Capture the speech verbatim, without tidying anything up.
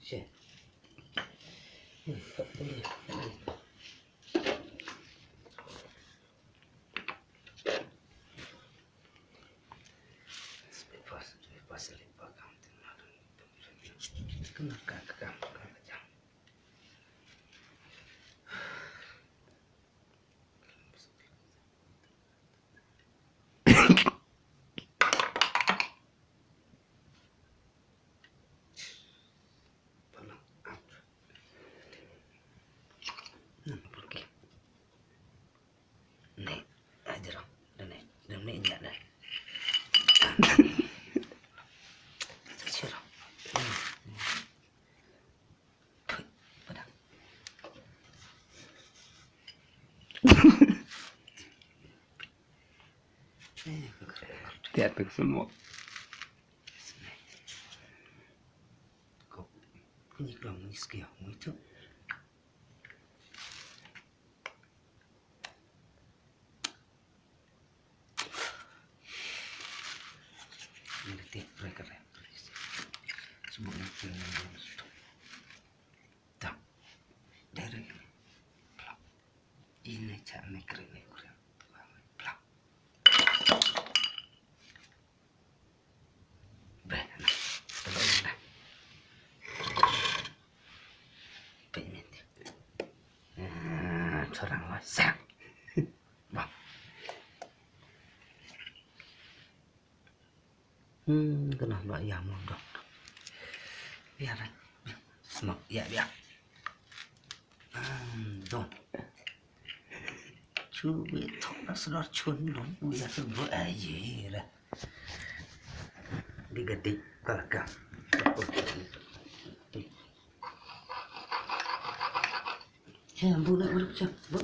Che. Tiat pek semua. Ni kelang ni sekian, ni tu. Ni tiap mereka. Semua ni tu. Tak. Dari ini. Plak. Ini cak ni kering ni kurang. Plak. Beh, na. Tolong na. Payment. Ah, corang lah sang. Bah. Hmm, kena ba ïa mo dong. Biar. Semok ïa biar. Hmm, dong. Chu bi thok na sdor chun dong. Ïa tu bu aye la. Di gadi kalaka. He, bu na bu cha. Bu.